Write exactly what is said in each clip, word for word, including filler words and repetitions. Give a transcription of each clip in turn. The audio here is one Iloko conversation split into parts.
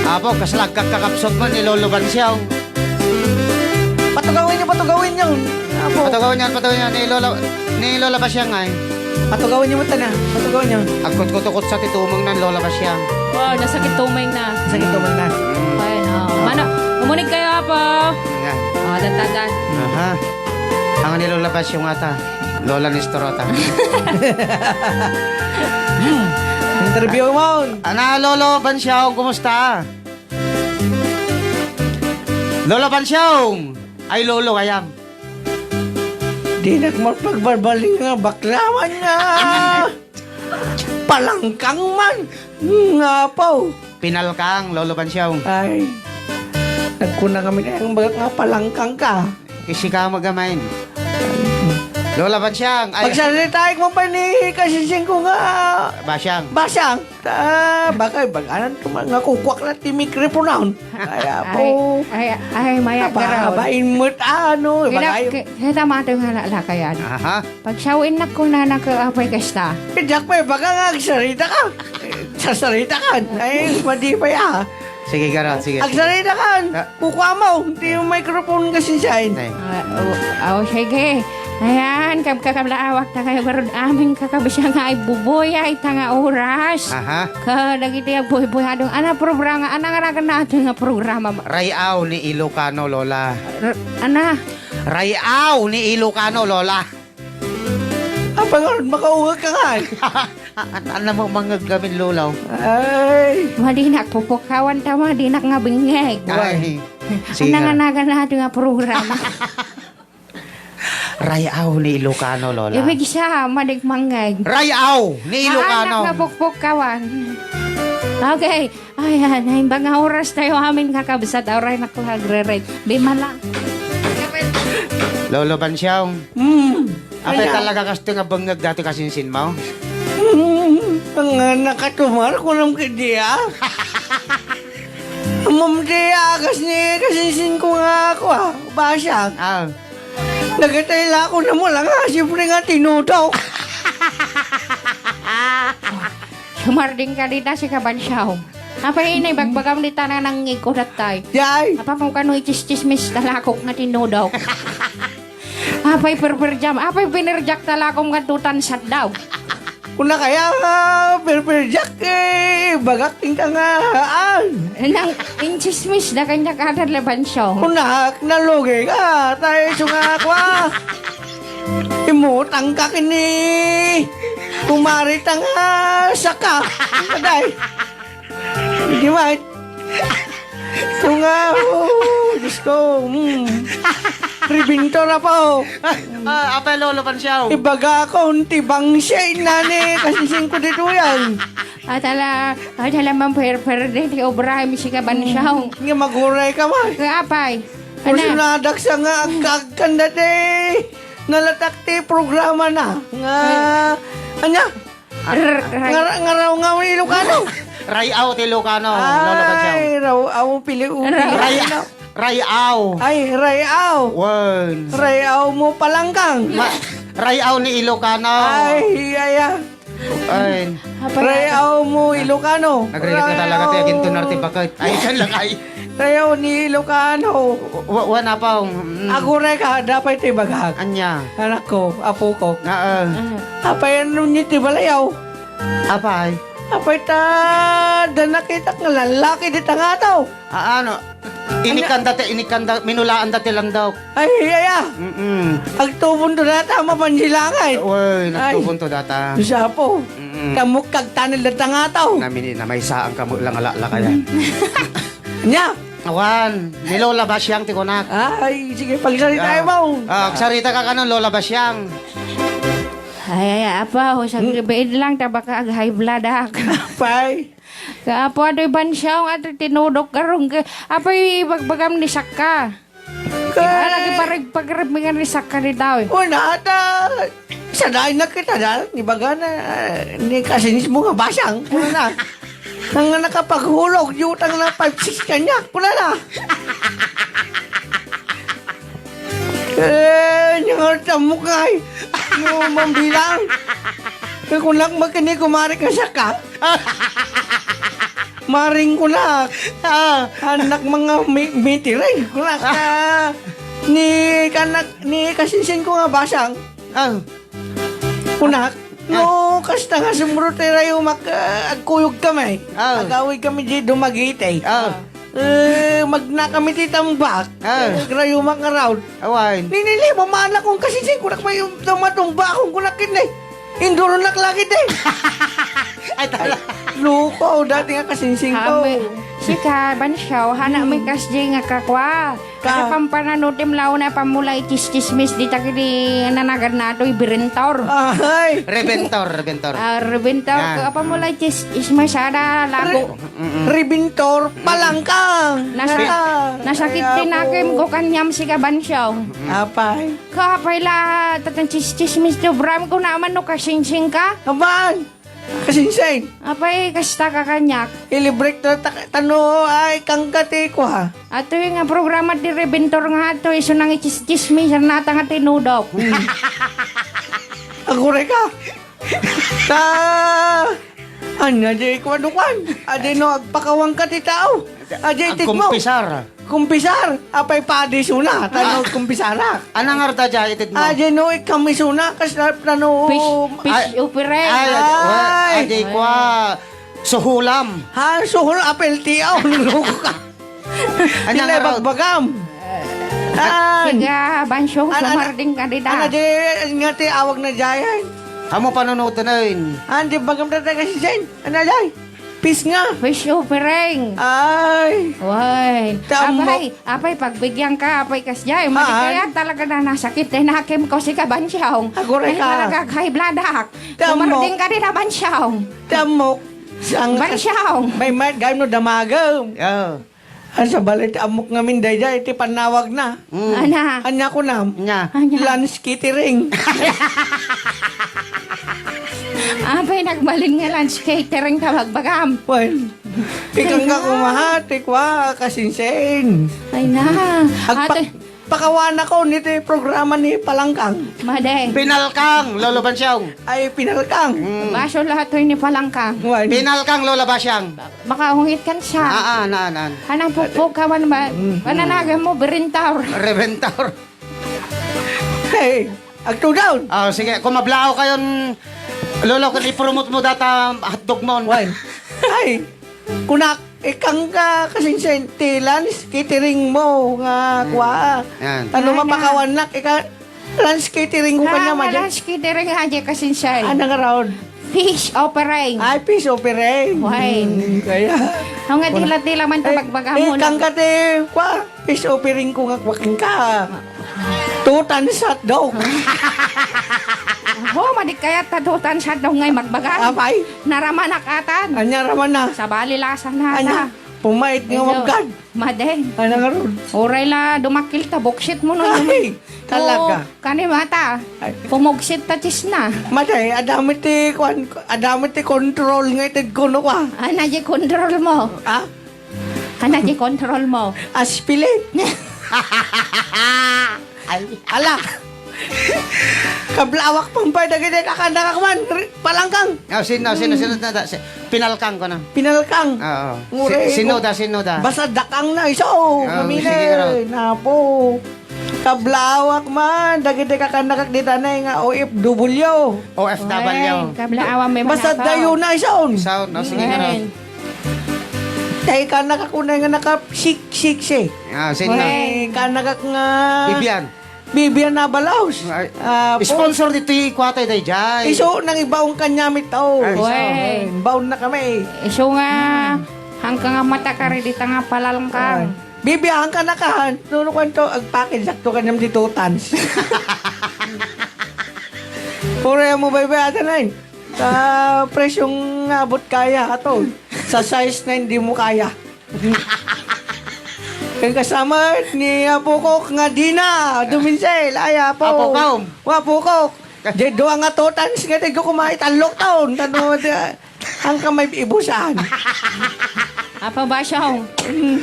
Apo, kasla agkakkakapsut man ni Lolo Bansiaw. Patugawin niyo, patugawin niyo. Apo. Patugawin niyo, patugawin niyo. Ni Lolo, ni Lola Basiang ay. Patugawin niyo, mata na. Patugawin niyo. Agkutkutukot sa ti tumeng nan Lola Basiang. Wow, nasakit tumeng na. Nasakit tumeng na. Ay, no. Mano, umunig kayo, Apo. Nga. Oh, dantagan. Aha. Ang ni Lola Basiang ata. Lola Nestorota. Hmm. Interview mo. Ana, Lolo Bansiaw, kumusta? Lolo Bansiaw! Ay, Lolo, kayam. Dinak man pagbalbaliw nga baklawan nga palangkang man nga apaw. Pinalkang, Lolo Bansiaw. Ay, nagkuna kami kayang bagak nga palangkang ka. Kisi ka magamay. Lola Bansiang, ay. Pagsaritaek mo pa ni kasinsing ko nga Basiang. Basiang. Ta, bagay, baganan ko man nga kukuak na ti mikroponon. Ay, apo. Ay, ay, ay, maya, garaw. Abain mo't ano, Kina-, bagay. Ki-, kita mato nga nalakayan. Aha. Pagsaw, innak ko na nakaapay kasta. Diak pay, baga nga agsarita ka. Sasarita ka. Ay, madi pay, ah. Sige, garot, sige, sige. Agsarita ka. Ah. Kukuamo, ti microphone kasi siya, eh. Ay. Ah, oh, oh, sige. Ayan, kab-, kakablaawak ta kayo, garud amin kakabsat nga ay bubuya, ita nga oras. Aha. Kadagiti agbuybuy, adun, ana programa, ana nga nagannato nga programa? Rayaw ni Ilocano, Lola. R-, ana? Rayaw ni Ilocano, Lola. Apa nga, makaungag ka nga, eh. An-, an-, namamangag kami, Lolo. Ay. Madinak pupukawan ta, madinak nga bingeg. Ay. Sige nga. Nananagan natin nga programa. Rayaw ni Ilocano, Lola. Ibig siya, madik mangeg. Rayaw ni Ilocano. Anak nga pukpukawan. Okay. Ayan, ay, banga oras tayo amin, kakabsat, oray na ko agre-red. Bimala. Lolo Bansyong. Mm. Apay, ayan, talaga kasto nga bangag dati kasinsin mo? Mm, nga nakatumar ko nang kadiya. Ma'am, di agas ni kasinsin ko nga ako, ah. Basyang. Ah. Nagatay la ako na mo lang, ah. Siyempre nga, tinudok. Sumarding ka dita, si Kabansyong. Apay, inay, bagbagam di tanang nangngig ko datay. Yay! Apa mo kano ichis-chismis talakok nga tinudok. Apay, perperjam. Apay, pinerjak talakom nga tutan saddaw. Kuna kaya nga, perperjak, eh, bagak tingka nga, ah. Nang inchismis da kanya kadad labansyo. Kunak, nalugi ka. Tayo sunga kwa. Imutang ka kini. Kumari tanga saka. Aday. Di ba? Ito nga, oh, Diyos ko, mm. Rebinto na po. Ah, apay, Lolo Pansyaw. Ibaga ko, unti bang siya inani, kasi singko dito yan. Atala, atala, man, per, per, di, di, obra, mi si Kabansyaw. Mm, nga maguray ka, man. Nga apay. Kursunadak sa nga, agkagkan dati. Nalatak ti programa na. Nga, anya? R-, r-, Ngara-, ngaraw nga Ilocano. Rayaw ti Ilocano, Lolo Pansyaw. Ay, raw-, aw, pili-, u-, Ra-, pili-, Ray-, ano? Rayaw. Ay, rayaw. Wen. Rayaw mo palangkang. Ma-, rayaw ni Ilocano. Ay, aya. Ay. Rayaw mo Ilocano. Nagrigat na talaga ti agintunar ti baket. Ay, yan lang, ay. Rayaw ni Ilocano. Wa-, wa-, wan, Apaw. Mm. Aguray ka, dapay ti bagak. Anya? Anak ko, apo ko. Nga, ah. Ano? Apay, ano ni ti balayaw? Apay? Apay ta, da nakitak nga lalaki di tangato. Ah, ano? Inikkanda ti, inikkanda, minulaanda ti landok. Ay, aya. Mm-mm. Agtubon to data, mapansilangay. Uy, nagtubon to data. Sapo. Mm-mm. Kamuk kagtanil da tangato. Namini, namaysa ang kamuk lang ala, ala kaya. Nya? Awan, ni Lola Basyang ti kunak. Ay, sige, pagsarita mo. Ah, agsarita ka kanon, Lola Basyang. Ay, ay, apa, usag biid lang, ta baka ag-high blood ak. Apay. Kaapo, adoy Bansyaw, adoy tinudok, karong ka, apay, ibagbagam ni Sakka. Kay lagi parag-, pagribmingan ni Sakka ni Dawi. Wala, ta, sadaay na kita, da, ibaga na, eh, ni kasinis mo nga basang, wala na. Nang nakapaghulog, yutang na five six kanya, wala na. Eh, nyangarta mo kay, mo mambilang. Kay kunak makini kumari ka siya ka. Maring kunak. Ah. Anak mga mi-, mitiring kunak. Ah. Ni kanak, ni kasinsin ko nga basang. Ah. Kunak. Ah. No, kasta nga sumro ti rayumak, ah, agkuyog kami. Ah. Agawid kami di Dumaguete. Ah. Eh, magna kami ti tambak. Ah. Eh, rayumak nga raon. Awan. Ninili, mamana kong kasinsin kunak may matumba akong kunak kin eh. Induronak lagi, te. Ay, tala. Loko, dati nga kasingsing ko. Kami, sika, Bansiaw, hana mo kasdi nga kakwa. Ka- Kaya pampananutim launa, pamula itis-tismis, dita kini nanagan na ito, ibirintor. Ay. Rebentor, rebentor. Ah, rebentor. Ah. Kaya pamula itis-tismis, ada lago. Re-, Mm-mm. Rebentor, palangkang. Nasa-, Nasa-, nasakit Kaya din po. Akim ko kanyam, sika, Bansiaw. Apay. Kapay la, tatan chis-, chismis to, Bram, ko naman no kasingsing ka. Aban! Kasingsing! Apay, kasta ka kanyak. Ilibrek to, ta-, tano, ay, kangka ti ko, ha? Ato yung nga programa ti Rebentor nga ato, iso nang ichis-, chismis, ang nata nga tinudok. Hmm. Agure ka! Ta-, anya, di ko ano kwan? Adi no, agpakawang ka ti tao. Adi, itit mo. Agkumpisar. Kumpisar, apay padi suna, tano Ah. kumpisara. Anang arta dya, itit mo? Ah, di no, ikami suna, kas na, tano, Fish, fish Ay, upiray. ay, ay, Ay. ay, di kwa, suhulam. Ha, suhul, apel ti, oh, nuluko ka. Anang Hilay araw? bagbagam. Ay. Sige, Bansyong, An-, an-, sumarding ka dita. Ana, di, nga ti awag na dyayan. Amo panunutan na yun. Ah, di bagam na taga si Jen. Ana, day? Pis nga. Fish offering. Ay. Way. Tamo. Apay, apay, pagbigyan ka, apay, kasjay. Haan. Madi kaya talaga na nasakit. Eh, nakim ko si Kabansyong. Agure Ay, ka. Talaga, high blood, ah. Tamo. Sumarding ka din, Kabansyong. Tamo. Sang Bansyong. May, may, gayam no damagem. Oh. Ay, sa balit, amok ngamin, dayday, iti panawag na. Mm. Ana. Anya ko na. Nya. Anya. Lunch catering. Apay, nagbalin nga lunch catering ta bagbagam. Wen, ikang ka kumaha, ti kwa, kasinsin. Ay na. Agpa-, Ate. Pakawana ko niti programa ni Palangkang. Madi. Pinalkang, Lolo Bansyong. Ay, pinalkang. Mm. Baso lahat to ni Palangkang. Wen. Pinalkang, Lola Basyang. Makahungit kan siya. Ah, ah, naan, naan. Hanang pukpuk ka man ba? Mm. Pananagan mo, birintaw. Rebentor. Hey, agtudaw. Ah, sige, kung mablaaw kayon, Lolo, kung i-promote mo data hotdog mo. Wen. Ay, kunak, ikang ka kasinsin, ti lunch catering mo nga Mm. kwa. Yan. Ano Ana. mapakawanak, ika, Lunch catering ko Ah, kanya, nga Madi. Lunch catering, ah, di kasinsiay. Ano nga raon? Fish offering. Ay, fish offering. Why? Hmm, kaya. Ang nga tila-tila man ta Eh, magbaga eh, mo lang. Kang kate, kwa, fish offering ko nga, kwa, kang ka. Tutan sa dog. Oh, madik kaya ta tutan sa dog ngay magbaga. Apay? Naramanak atan. Anya raman na? Sa bali lasa na Anya? ta. Pumait nga Medyo mabgad. Madeng. Ay, nangarod. Uray la dumakil ta, buksit mo no. Ay, talaga. Oo, kani mata. Ay. Pumugsit ta chisna. Maday, adami ti, kwan, adami ti control nga ited kuno kwa. Ana di control mo? Ha? Ana di control mo? Aspilit. Ay. Ala! Kablawak pang pay dagiti kakanakak man, ri-, Palangkang. Ah, sino, sino, Mm. sino, sino, si-, Pinalkang ko na. Pinalkang. Oo. Ngure Si-, sino ko. da, sino da? Basta dakang na iso, Oo, mamili. sige, ano. Napo. Kablawak man, dagiti kakanakak di tanay nga O F W. O F W. Ay, kablawak may Basta manakaw. dayo na ison. Sound, no? Sige, ano. Ay. Tay kanakak unay nga naka sik-, siksi. Ah, sino? Ay, kanakak nga Bibian. Bibian Abalaos. Ay, Ah, po. sponsor ditoy Kuwatay Daydiay. Iso nang ibaon kanya mi tao. Ay, iso. Wen. Baon na kami. Iso nga, Hmm. hangka nga matakari dita nga Palangkang. Ay. Bibian ka na kahan. Nuno kwanto, agpakid sakto kanyam di two tons. Puro yan mo, bay, bay, ata na yun. Sa presyong abot kaya, ato. Sa size na hindi mo kaya. Ang kasama ni Apo Kok nga Dina, duminsel, ay, Apo. Apo Kok. Wa, Apo Kok. Di dua nga two tons nga di ko kumain, talok taon. Tano, di, ang kamay ibusan. Apo Basyong. Mm.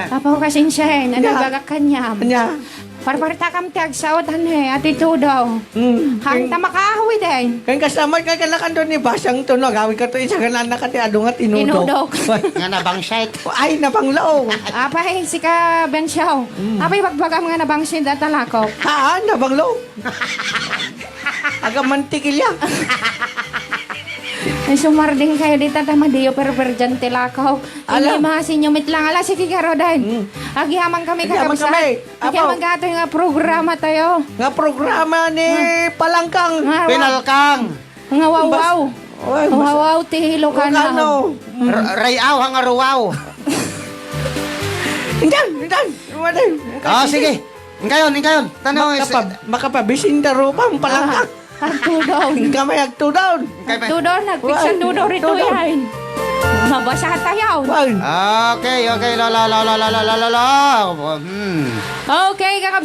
Apo Kasinsen, ano Nya. bagak kanyam? Nya. Parpartakam ti agsaotan, he, ati Tudo. Hmm. Hang ta makaawid, eh. Kan kasama, kan kanakan doon ni Basang to, no? Agawid ka to, isa ka na, nakati, adu nga tinudok. Tinudok. Nga nabangsit. Ay, nabanglo. Apay, sika, Bensiaw. Hmm. Apay, bagbagam nga nabangsit, atalakok. Haan, nabanglo. Aga mantikilya. Ay, sumarding kayo dita, ta madiyo perper dyan ti lakaw. Ala. Ini, masinyo met lang. Ala, sige, Karodan. Hmm. Agyaman kami, Agyaman kakabsat. kami. Apo. Agyaman ka ato nga programa tayo. Nga programa ni Ah. Palangkang. Nga wa- Pinalkang. Nga wawaw. Bas-, Oy, mas- Wawaw ti Ilocano. Ilocano. Mm. R-, rayaw nga ruwaw. Indan, indan. Indan. Ah, sige. Inkayon, inkayon. Tanaw, Makapa-, is- makapabisin da rupa ang Palangkang. Ah. Agtudon. Kamay agtudon. Kamay. Agtudon, nagpiksan Wan, tudor ito agtudon. yan. Mabasa tayo. Wan. Okay, okay, la, la, la. Hmm. Okay, kakab-